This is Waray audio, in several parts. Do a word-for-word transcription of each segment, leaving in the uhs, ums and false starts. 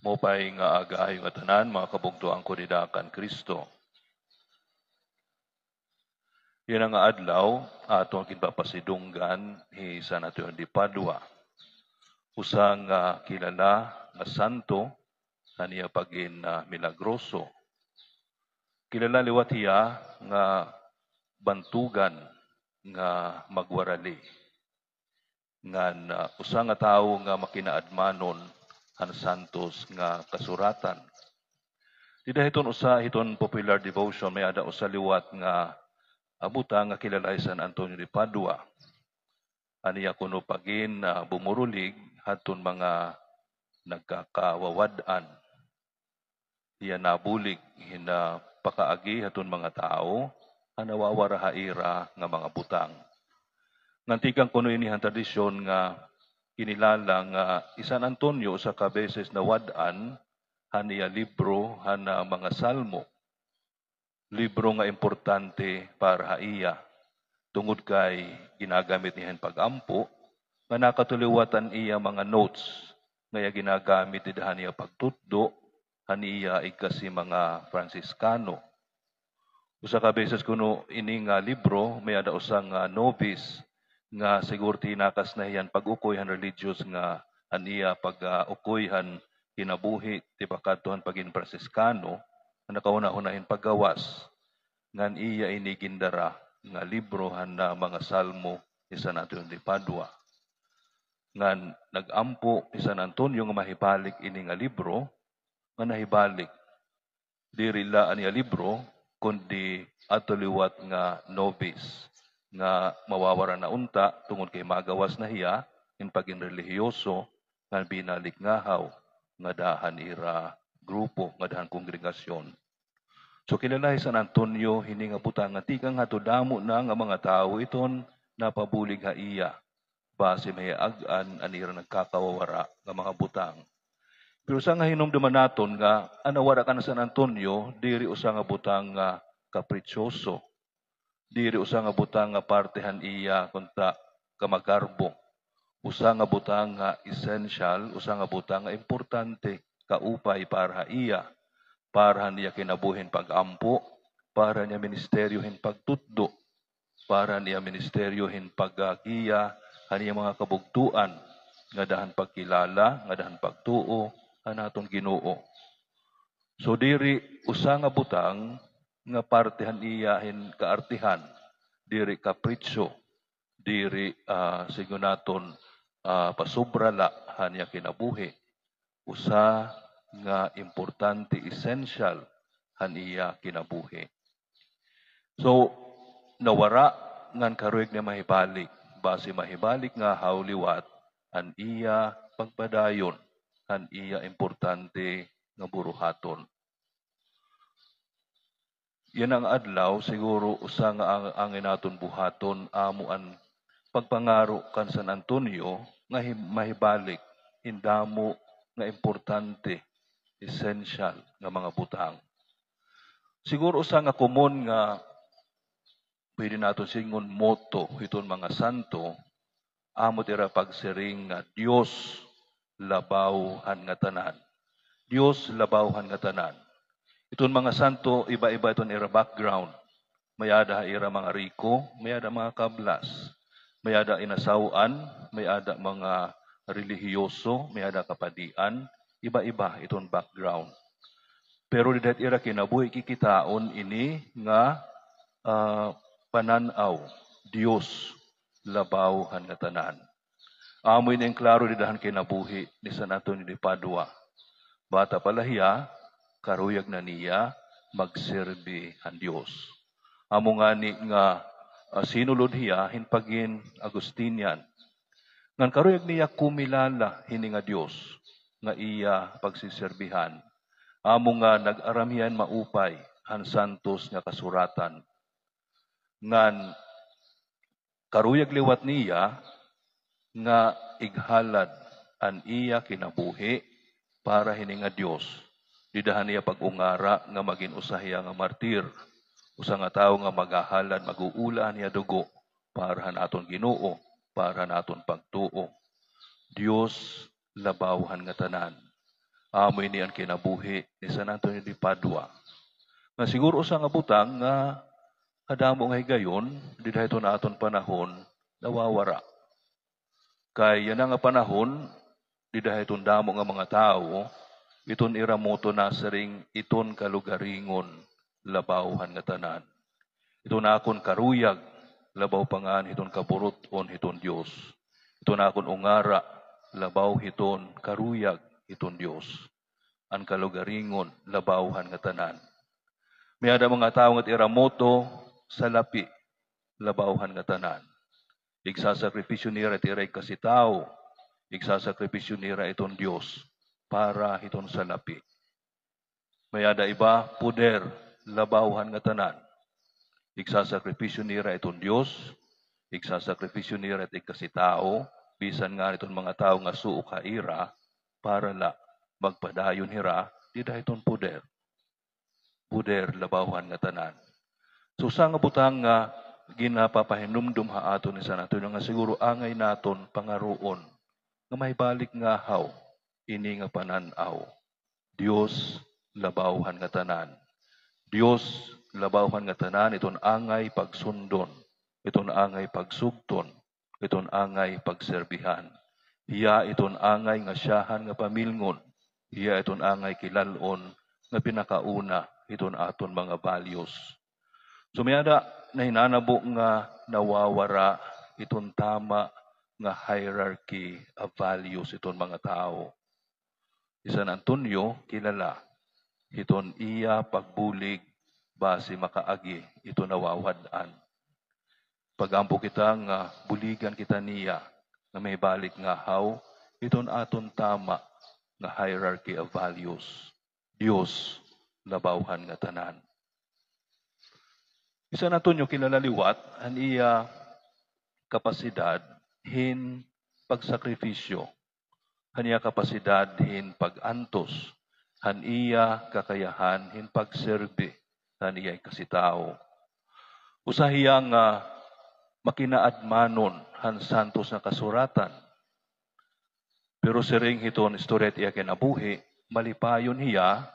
Maupay nga aga ha iyo ngatanan, mga kabugtoan ko dida kan Kristo. Yana nga adlaw, aton ginpapasidunggan hi San Antonio de Padua, usa nga kilala nga santo han iya pagin, ah, milagroso. Kilala liwat hiya nga bantogan nga magwarali. Ngan, ah, usa nga tawo nga makinaadmanon han santos nga kasuratan. Dida hiton usa hiton popular devotion, may-ada usa liwat nga, ah, butang nga kilala hi San Antonio de Padua. An iya kuno pagin, ah, bumurulig hadton mga nagkakawawad-an. Iya nabulig hin, ah, pakaagi hadton mga tawo nga nawawara ha ira nga mga butang. Ngan tikang kuno ini han tradisyon nga kinilala nga hi San Antonio usa ka beses nawad-an han iya libro han, ah, mga Salmo. Libro nga importante para ha iya, tungod kay ginagamit niya hin pag-ampo, nga nakatuliwat an iya mga notes nga iya ginagamit dida han iya pagtutdo han iya igkasi mga Fransiskano. Usa ka beses kuno ini nga libro, may-ada usa nga novice nga siguro tinakas na hiya han pag-ukoy han religious nga han iya pag-, ah, ukoy han kinabuhi, ti pakadto han pagin Fransiskano, nga nakahunahuna hin paggawas. Ngan iya ini gindara nga libro han, ah, mga Salmo ni San Antonio de Padua. Ngan nag-ampo hi San Antonio nga mahibalik ini nga libro, nga nahibalik. Diri la an iya libro, kundi adto liwat nga novice, nga mawawara na unta tungod kay magawas na hiya hin pagin relihiyoso, ngan binalik ngahaw ngada han ira grupo, ngada han kongregasyon. So, kilala hi San Antonio hini nga butang nga tikang hadto damo na nga mga tawo iton napabulig ha iya, basi mahiag-an an ira nagkakawawara nga mga butang. Pero usa nga hinumduman naton nga an nawara kan San Antonio diri usa nga butang nga kapritsoso. Diri usa nga butang nga parte han iya kunta kamagarbo. Usa nga butang nga essential, usa nga butang nga importante, kaupay para ha iya, para han iya kinabuhi hin pag-ampo, para han iya ministeryo hin pagtutdo, para han iya ministeryo hin paggiya han iya mga kabugtoan ngada han pagkilala, ngada han pagtuo han aton Ginoo. So, diri usa nga butang nga parte han iya hin kaartehan, diri kapritso, diri, ah, sidngon naton, ah, pasobra la han iya kinabuhi. Usa nga importante, essential han iya kinabuhi. So, nawara ngan karuyag niya mahibalik. Basi mahibalik ngahaw liwat an iya pagpadayon han iya importante nga buruhaton. Yana nga adlaw, siguro usa nga ang, angay naton buhaton amo an pagpangaro kan San Antonio nga hi-, mahibalik hin damo nga importante, essential nga mga butang. Siguro usa nga komon nga pwede naton sidngon motto hiton mga santo, amo it ira pagsiring nga Dios labaw han ngatanan. Dios labaw han ngatanan. Iton mga santo, iba-iba iton ira background. May-ada ha ira mga riko, may-ada mga kablas. May-ada inasaw-an, may-ada mga relihiyoso, may-ada kapadian, iba-iba iton background. Pero dida ha ira kinabuhi kikitaon ini nga, ah, panan-aw, Dios labaw han ngatanan. Amo ini an klaro dida han kinabuhi ni San Antonio de Padua. Bata pa la hiya, karuyag na niya magserbi han Dios. Amo ngani nga, ah, sinulod hiya hin pagin Agustinian. Ngan karuyag niya kumilala hini nga Dios nga iya pagsiserbihan. Amo nga nag-aram hiya hin maupay han santos nga kasuratan. Ngan karuyag liwat niya nga ighalad an iya kinabuhi para hini nga Dios. Dida han iya pag-ungara nga magin usa hiya nga martir, usa nga tawo nga maghahalad, mag-uula han iya dugo para han aton Ginoo, para han aton pagtuo. Dios labaw han ngatanan. Amo ini an kinabuhi ni San Antonio de Padua. Nga siguro usa nga butang nga kadamo nga higayon, dida hiton aton panahon, nawawara. Kay yana nga panahon, dida hiton damo nga mga tawo, iton ira motto nasiring, iton kalugaringon labaw han ngatanan. Iton akon karuyag labaw pa ngani hiton kaburut-on hiton Dios. Iton akon ungara labaw hiton karuyag hiton Dios. An kalugaringon labaw han ngatanan. May-ada mga tawo nga it ira motto, salapi labaw han ngatanan. Igsasakripisyo nira it ira igkasitawo, igsasakripisyo nira iton Dios para hiton salapi. May-ada iba, poder labaw han ngatanan. Igsasakripisyo nira iton Dios, igsasakripisyo nira it igkasitawo, bisan ngani iton mga tawo nga suok ha ira, para la magpadayon hira dida hiton poder. Poder labaw han ngatanan. So, usa nga butang nga ginapapahinumdom ha aton ni San Antonio nga siguro angay naton pangaruon nga mahibalik ngahaw ini nga panan-aw. Dios labaw han ngatanan. Dios labaw han ngatanan, iton angay pagsundon, iton angay pagsugton, iton angay pagserbihan. Hiya iton angay nga syahan nga pamilngon. Hiya iton angay kilal-on nga pinakauna hiton aton mga values. So, may-ada nahinanabo nga nawawara iton tama nga hierarchy of values iton mga tawo. Hi San Antonio kilala hiton iya pagbulig basi makaagi iton nawawad-an. Pag-ampo kita nga buligan kita niya nga mahibalik ngahaw iton aton tama nga hierarchy of values. Dios labaw han ngatanan. Hi San Antonio kilala liwat han iya kapasidad hin pagsakripisyo, han iya kapasidad hin pag-antos, han iya kakayahan hin pagserbi han iya igkasitawo. Usa hiya nga makinaadmanon han Santos nga Kasuratan. Pero siring hiton istorya it iya kinabuhi, malipayon hiya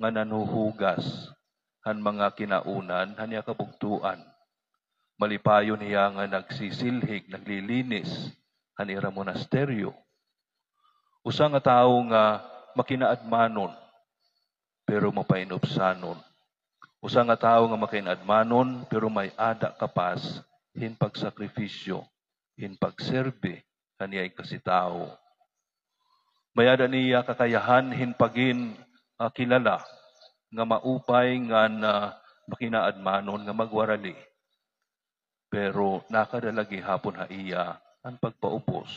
nga nanhuhugas han mga kinaunan han iya kabugtoan. Malipayon hiya nga nagsisilhig, naglilinis han ira monasteryo. Usa nga tawo nga makinaadmanon, pero mapainupsanon. Usa nga tawo nga makinaadmanon, pero may-ada kapas hin pagsakripisyo, hin pagserbi han iya igkasitawo. May-ada niya kakayahan hin pagin, ah, kilala nga maupay ngan, ah, makinaadmanon nga magwarali. Pero nakadala gihapon ha iya an pagpaubos,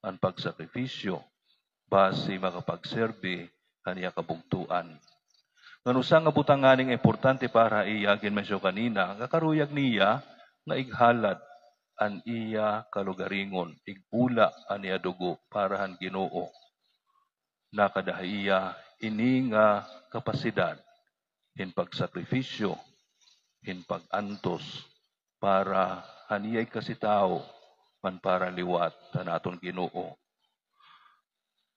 an pagsakripisyo, basi makapagserbi han iya kabugtoan. Ngan usa nga butang ngani nga importante para ha iya, ginmensiyon kanina, nga karuyag niya nga ighalad an iya kalugaringon, ig-ula an iya dugo para han Ginoo. Nakada ha iya ini nga kapasidad hin pagsakripisyo, hin pag-antos, para han iya igkasitawo, ngan para liwat han aton Ginoo.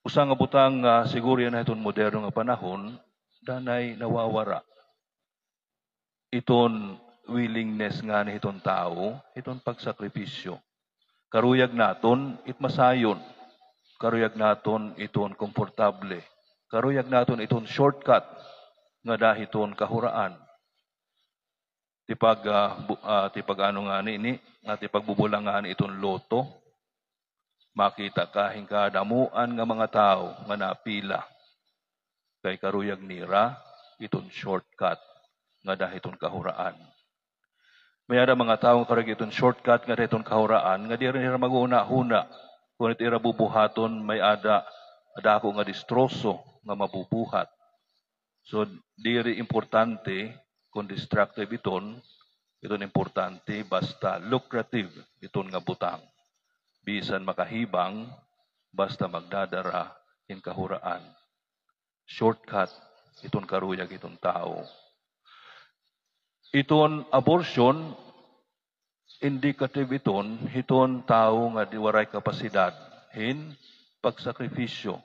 Usa nga butang nga siguro yana hiton moderno nga panahon, danay nawawara iton willingness ngani hiton tawo, hiton pagsakripisyo. Karuyag naton it masayon, karuyag naton iton komportable, karuyag naton iton shortcut ngada hiton kahuraan. Tipag, ah, bu-, ah, tipag-ano ngani ini, nga tipagbubulang ngani iton lotto. Makita ka hin kadamoan nga mga tawo nga napila. Kay karuyag nira iton shortcut ngada hiton kahuraan. May-ada mga tawo nga karuyag iton shortcut ngada hiton kahuraan nga diri nira maghunahuna kon it ira bubuhaton may-ada dako nga distroso nga mabubuhat. So, diri importante kon destructive iton, iton importante basta lucrative iton nga butang. Bisan makahibang, basta magdadara hin kahuraan. Shortcut iton karuyag hiton tawo. Iton abortion, indicative iton hiton tawo nga di waray kapasidad hin pagsakripisyo.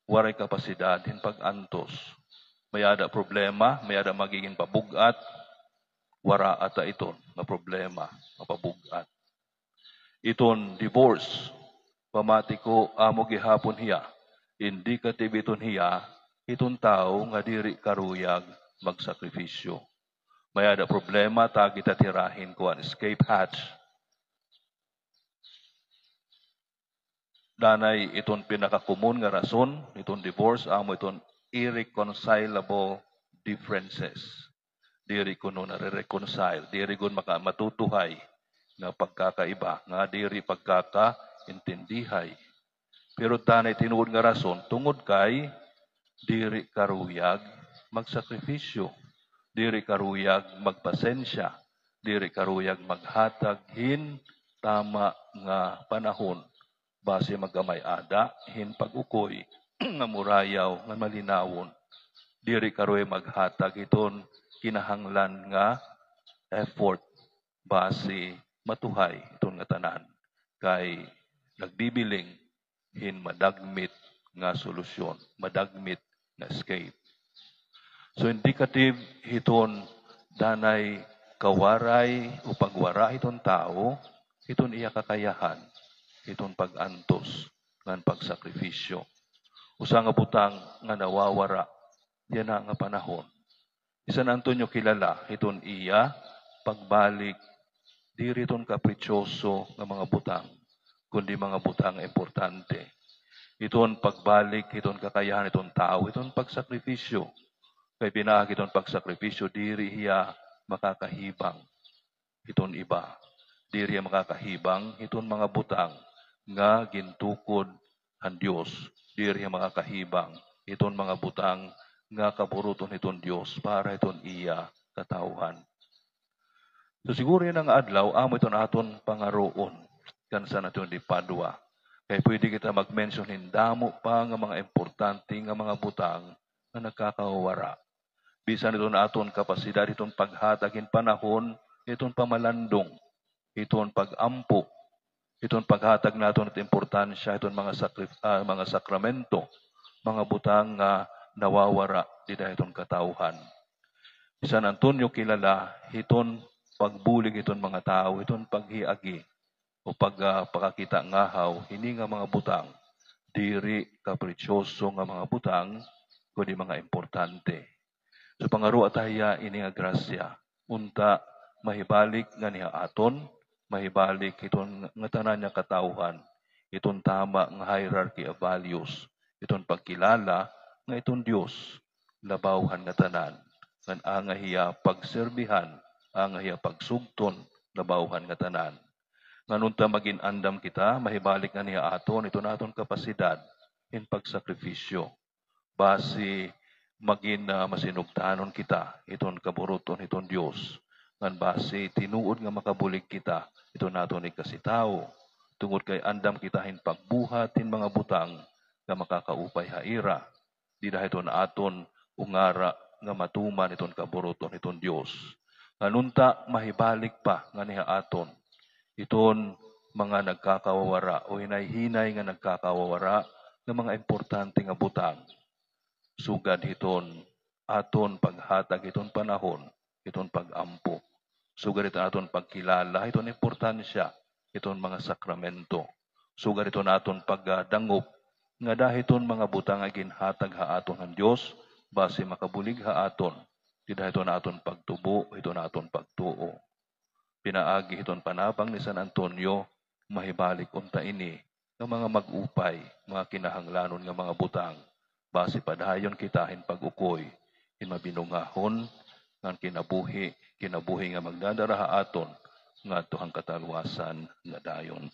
waray kapasidad hin pag-antos. May-ada problema, may-ada magigin pabug-at, wara ata iton nga problema nga pabug-at. Iton divorce, pamati ko amo gihapon hiya, indicative iton hiya, iton tawo nga diri karuyag magsakripisyo. May-ada problema, ta kita tirahin kuan, escape hatch. Danay iton pinakakomon nga rason, iton divorce, amo iton irreconcilable differences. Diri kuno nare-reconcile, diri gud maka-, matutuhay nga pagkakaiba, nga diri pagkakaintindihay. Pero danay tinuod nga rason, tungod kay diri karuyag magsakripisyo, diri karuyag magpasensya, diri karuyag maghatag hin tama nga panahon, basi magkamay-ada hin pag-ukoy nga murayaw nga malinawon. Diri karuyag maghatag hiton kinahanglan nga effort, basi matuhay iton ngatanan. Kay nagbibiling hin madagmit nga solusyon, madagmit nga escape. So, indicative hiton danay kawaray o pagwara hiton tawo, hiton iya kakayahan, hiton pag-antos ngan pagsakripisyo. Usa nga butang nga nawawara yana nga panahon. Hi San Antonio kilala hiton iya pagbalik, diri hiton kaprityoso nga mga butang, kundi mga butang nga importante. Hiton pagbalik hiton kakayahan hiton tawo hiton pagsakripisyo. Kay pinaagi hiton pagsakripisyo, diri hiya makakahibang hiton iba. Diri hiya makakahibang hiton mga butang nga gintukod han Dios. Diri hiya makakahibang hiton mga butang nga kaburuton hiton Dios para hiton iya katawhan. So, siguro yana nga adlaw, amo iton aton pangaroon kan San Antonio de Padua. Kay pwede kita mag-mention hin damo pa nga mga importante nga mga butang nga nagkakawawara. Bisan iton aton kapasidad, iton paghatag hin panahon, iton pamalandong, iton pag-ampo, iton paghatag naton it importansya, iton mga sakri-, ah, mga sakramento, mga butang nga nawawara dida hiton katawhan. Hi San Antonio kilala hiton pagbulig hiton mga tawo, hiton paghiagi o pag, ah, pakakita ngahaw hini nga mga butang diri kaprityoso nga mga butang, kundi mga importante. So, pangaroa ta hiya ini nga grasya. Unta, mahibalik ngani ha aton, mahibalik hiton ngatanan nga katawhan, hiton tama nga hierarchy of values, hiton pagkilala nga iton Dios labaw han ngatanan, ngan angay hiya pagserbihan, angay hiya pagsugton labaw han ngatanan. Ngan unta magin andam kita, mahibalik ngani ha aton, iton aton kapasidad hin pagsakripisyo. Basi magin, ah, masinugtanon kita hiton kaburuton hiton Dios, ngan basi tinuod nga makabulig kita hiton aton ikasitawo, tungod kay andam kita hin pagbuhat hin mga butang nga makakaupay ha ira, dida hiton aton ungara nga matuman hiton kaburuton hiton Dios. Ngan unta mahibalik pa ngani ha aton iton mga nagkakawawara o hinay-hinay nga nagkakawawara nga mga importante nga butang, sugad hiton aton paghatag hiton panahon hiton pag-ampo, sugad hiton aton pagkilala hiton importansya hiton mga sakramento, sugad hiton aton pagdangop ngada hiton mga butang nga ginhatag ha aton han Dios, basi makabulig ha aton dida hiton aton pagtubo, hiton aton pagtuo. Pinaagi hiton panabang ni San Antonio, mahibalik unta ini nga mga mag-upay, mga kinahanglanon nga mga butang, basi padayon kita hin pag-ukoy hin mabinungahon ngan kinabuhi, kinabuhi nga magdadara ha aton ngadto han katalwasan nga dayon.